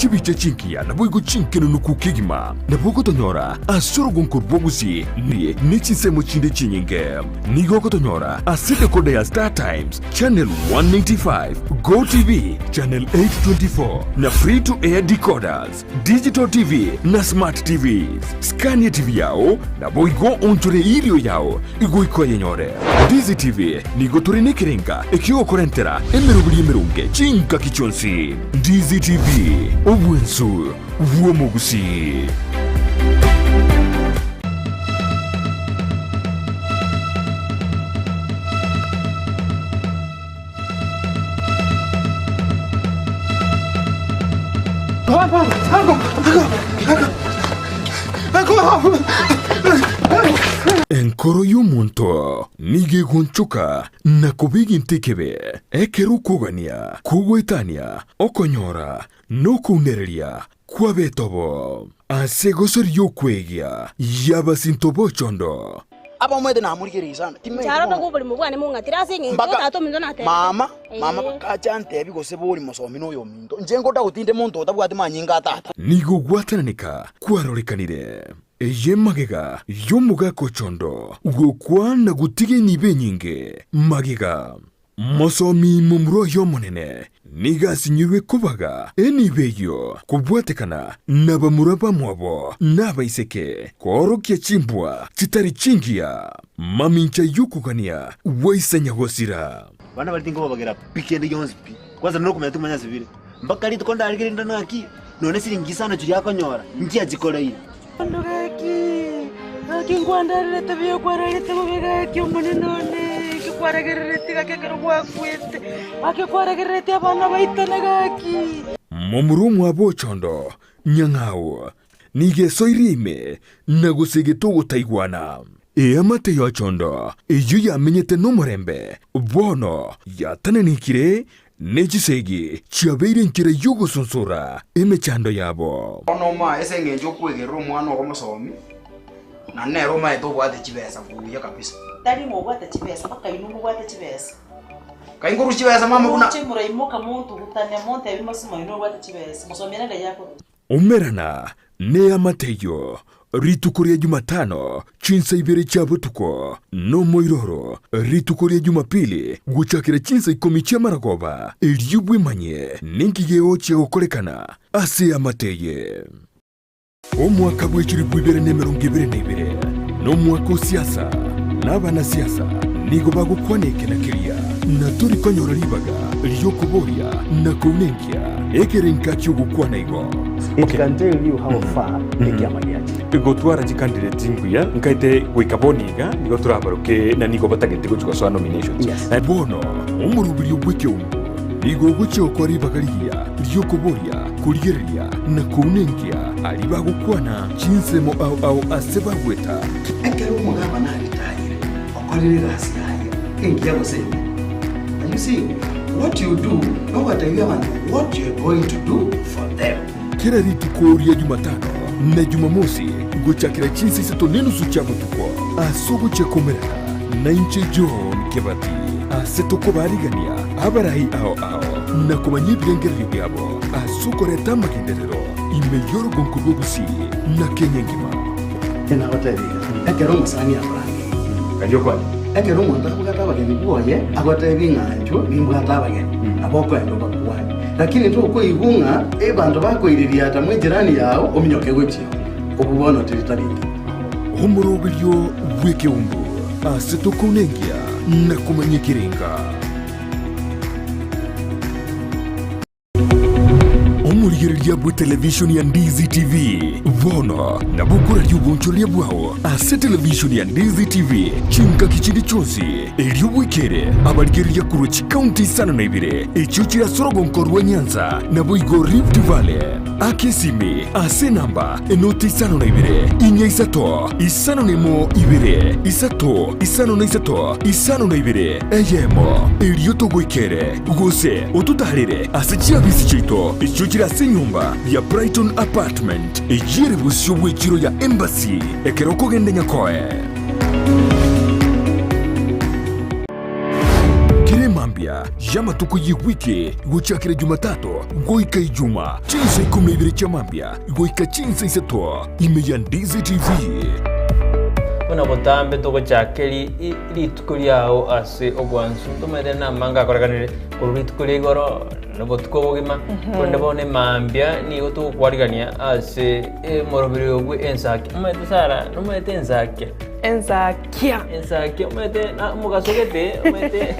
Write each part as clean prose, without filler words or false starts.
Chibicha chingiya naboigo chinkenenuku kegima nabo ogotonyora ase orogonko rwa Gusii ne chinsemo chinde chinyinge. Nigo ogotonyora ase decoder ya Star Times, Channel 195, Go TV, Channel 824 na Free to Air decoders, Digital TV na Smart TVs. Scan etibi yao naboigo onchore erio yao goika oyenyore. Ndizi TV nigo tore nekerenga ekiogokorentera emeroberi emeronge chingaki chionsi. Ndizi TV, obwensu bw'omogusii. Enkoro y'omonto nigo egonchoka na koba egento ekebe, ekero okogania kogoetania okonyora na okounereria kw'abetobo ase egosori y'okwegia y'abasinto b'ochondo. Abamwete namorigereria sana, timanyeti Inche aro bono. toka oborimo bwane mong'atire ase eng'encho Mpaka tata ominto natebete. mama, mama Ee. bakacha antebi gose bori mosomi noyo ominto. Inche ngoda gotinde monto otabwati manyinga a tata. Nigo gwatananeka kwarorekanire. Eye magega y'omogaka ochondo gokwa na gotiga enibo enyinge magega. Mosomi momura oye omonene nigo asinyirwe kobaga enibo eyio kobwatekana nabamura bamwabo na abaiseke, koorokia chimbwa chitari chingiya, mamincha y'okogania gwaisa nyagosira. Abana baria tinkobabagera pi kende gionsi pi, kwanza nokomanya timanya ase bire. Mpaka rituko ndarigererie ndore ng'aki nonye siringi isano chiria akonyora, inki achikoreire. Bono gaki, gaki nkwandererete buya okwararete bobe gaki omonene one, inki kwaragereretie gaki ekero gwakwete, gaki kwaragereretie abana baitane gaki. Momura omwabo ochondo nyang'au nigo esoirie ime na gosegete ogotaigwana. Eamate y'ochondo eyio yamenyete nomorembe bono yatananekire Ne chisegi chiabeire enchera y'ogosonsora emechando yabo. Bono omoe ase engencho okwegerera omwana ogo omosomi, na nere omaete obwate chibesa buya kabisa. Tari ng'a obwate chibesa, mpaka inwe mobwate chibesa. Kai nkorusia chibesa mama buna. Moche moraimoka montugutane, montebie mosimo inwe obwate chibesa, mosomi ere ngai akorusia. Umerana neamate eyio rituko ria Jumatano chinsa ibere chia botuko, nomoiroro rituko ria Jumapili gochakera chinsa ikomi chi'amaragoba, erio bwemanye ninki gegochia gokorekana ase eamate eye. Omwaka bw'echilifu ibere na emerongo ebere na ibere nomwaka o siasa, na abanasiasa nigo bagokwana eke na keria, na tori konyora ribaga ri'okoboria na kounenkia ekerenka ki'ogokwana igo. It can tell you how far ekiama giachire. Gotwara chicandidate chingiya nkaete goika bono iga nigo torabaroke na nigo batagete gochia gosoa nominations. Yes. Bono omoroberio bw'ekeungo nigo ogochia gokora ribaga rigiya ri'okoboria, korigereria, na kounenkia aria bagokwana chinsemo ao ao ase bagweta. Ekero omogabana aritayire, okorire egasi yaye, engiya gose embe. And you see, what you do, nogotebia abanto what you are going to do for them. Kera rituko ria Jumatano na Jumamosi gochakera chinsa isato nenusu chia botuko ase ogochia komerana nainche John Kebati ase tokobarigania abarai ao ao na komanya ebirengererio biabo ase okoreta amagenderero ime y'orogonko rw'Ogusii na Kenya engima. Nagotebirie, ekero omosani akorangeria, ekero omonto abwate abageni bwoye, agotebi ng'a inchuo nimbwate abageni, nabo okoenda obakwanie. Lakini tokoigwa ng'a abanto bakoiriria ata mw'ejirani yao ominyoke gochia, obwo bono teri tari engiya. Omoroberio bw'ekeumbu ase tokounenkia na komanya ekerenga. Omorigereria bw'etelevishoni ya Ndizi TV bono nabo okoraria obonchoreria bwao ase televishoni ya Ndizi TV chingaki chinde chionsi, erio bwekere abarigereria korwa chikaunti isano na ibere echio chire ase orogonko rwa Nyanza naboigo Rift Valley. Aka esimi ase enamba enoti isano na ibere, inya isato, isano na emo ibere, isato, isano na isato, isano na ibere, eyemo, erio togoikere, gose ototaarere ase chiabisi chiaito echio chire ase enyomba ya Brighton Apartment, eyio ere bosio bw'echiro ya Embassy ekero okogenda Nyakoe. Kera emambia. mambia y'amatuko y'ewiki gochakera Jumatatu goika Ijuma, chinsa ikomi na ibere chia mambia goika chinsa isato, ime ya Ndizi TV. Buna botambe togochaka rituko riao ase obwansu, ntomaete namange akorekanire korwa rituko ria igoro na obotuko obogima, korende bono emambia nigo togokwarigania ase omoroberi oyo bwe ensaki. Omanyete Sarah, nomanyete ensakia? Ensakia. Ensakia omanyete na omogaso gete omanyete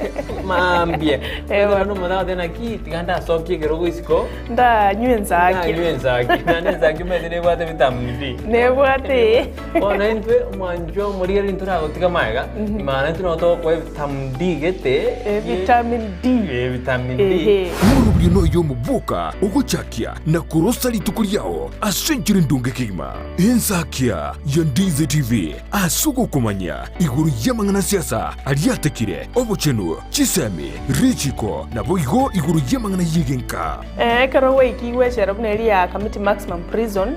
maambia. Ewa. Omanyete omonto agoteba naki tiga ndasokie ekerogo isiko. Ndanywe ensakia. Ndanywe ensakia. Naende ensakia omanyete nebwate vitamin D. Nebwate. Bono intwe omwanchwa omorigereria intwe toragotiga magega, maana intwe nabo togokoa evitamin D gete. Vitamin D. Eh, vitamin D. Ehe. Omorobio noyo omoboka ogochakia na korosa rituko riao ase enchera endonge kegima. Ensakia ya Ndizi TV ase ogokomanya igoro y'amang'ana siasa aria atekire, obochenu, chisemi, richiko, naboigo igoro y'amang'ana y'egenka. Ekero gwaikigwe echela buna eria ya Kamiti Maximum Prison,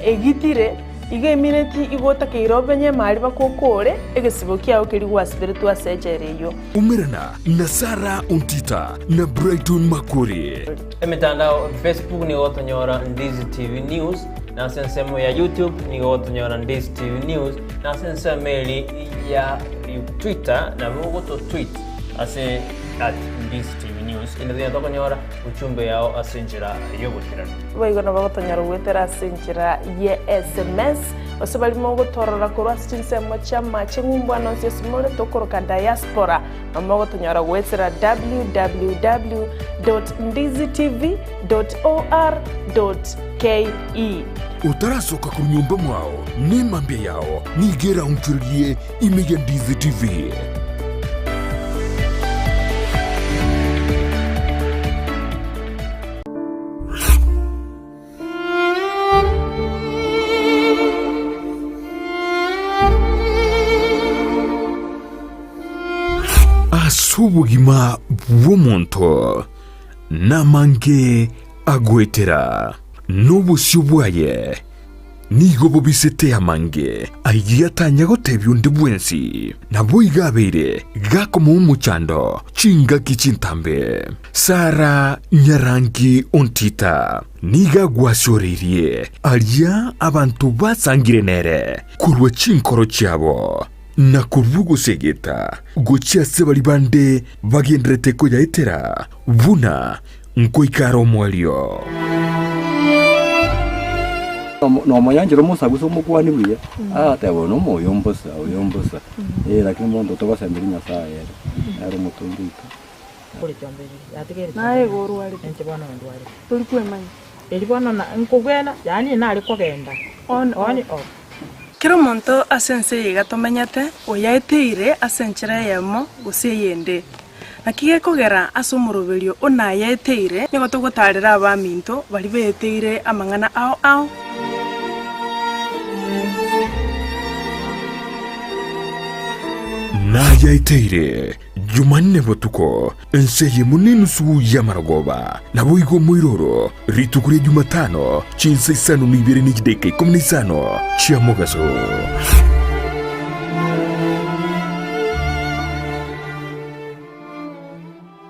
egitire, igo emineti igo otakeire obenye emari baka okore egesibo kiao keria gwasiberetwe ase echela eyio. Umerana na Sarah Ontita na Brighton Makori. Emetandao, Facebook nigo ogotonyora Ndizi TV News, na ase ensemo ya YouTube nigo ogotonyora Ndizi TV News, na ase ensemo eri ya Twitter nabo ogoto tweet ase at Ndizi TV News, ende tonyare tokonyora ujumbe yao ase enchera y'oboikeranu. Boigo nabo gotonyora goetera ase enchera ye sms, gose baria mogotorora korwa ase chinsemo chi'amache ng'umbu ande onsi ase more tokoroka diaspora, nabo mogotonyora goetera www dot ndizitv dot or dot ke. Otarasoka korwa nyomba mwao, nemambia yao nigo eraonchorerie ime ya Ndizi TV. Ase obogima bw'omonto namange agoetera, na obosio bwaye nigo bobisete amange ayio atanya gotebia onde bwensi. Naboigo abeire gakomoa omochando chingaki chintambe. Sara nyarangi ontita nigo agwasioreirie aria abanto basangire nere korwa chinkoro chiabo. Na korwa ogosegeta gochia ase baria bande bagendererete koyaetera, buna nkoika are omoerio. Nomoyanchera omosaku ase omokuani buya, agateba oyo nomoyo mbosa, oyo mbosa, eh, lakini monto togosemeria Nyasaye ere, nere omotongi oito. Naye igo orwarete, tori kwemanya. Erio bono na nkogwena, yaani nare kogenda On, on off. off. Kera omonto ase ense eye iga tomenyete, oyaeteire ase enchera eyemo gose eyende. Naki gekogera ase omoroberio o nayaeteire, nigo togotaarera abaminto baria baeteire amang'ana ao ao. Nayaeteire Jumanne botuko, ense eyemo nenusu y'amarogoba, naboigo omoiroro, rituko ria Jumatano, chinsa isano na ibere ne chidaeka ikomi na isano chia mogaso.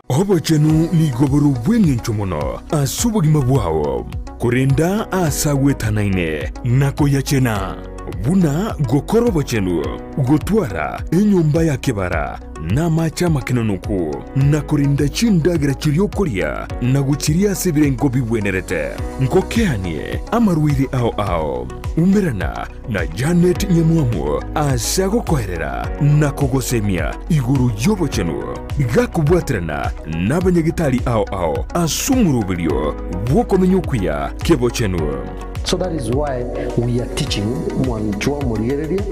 Obochenu nigo bore obw'engencho mono ase obogima bwao, korenda aase agwetanaine na koyachena, buna gokora obochenu, gotwara enyomba ya kebara, na amache amakenonoku, na korenda chindagera chiria okoria na gochiria ase ebirengo bigwenerete. Ngokeanie amarwaire ao ao. Umerana na Janet Nyamwamu ase agokoerera na kogosemia igoro y'obochenu, gakobwaterana nabanyagitari ao ao ase omoroberio bw'okomenya okuya kebochenu. So that is why we are teaching mwanchwa omorigereria,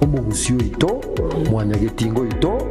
omogusii oito, mwanyagetinga oito.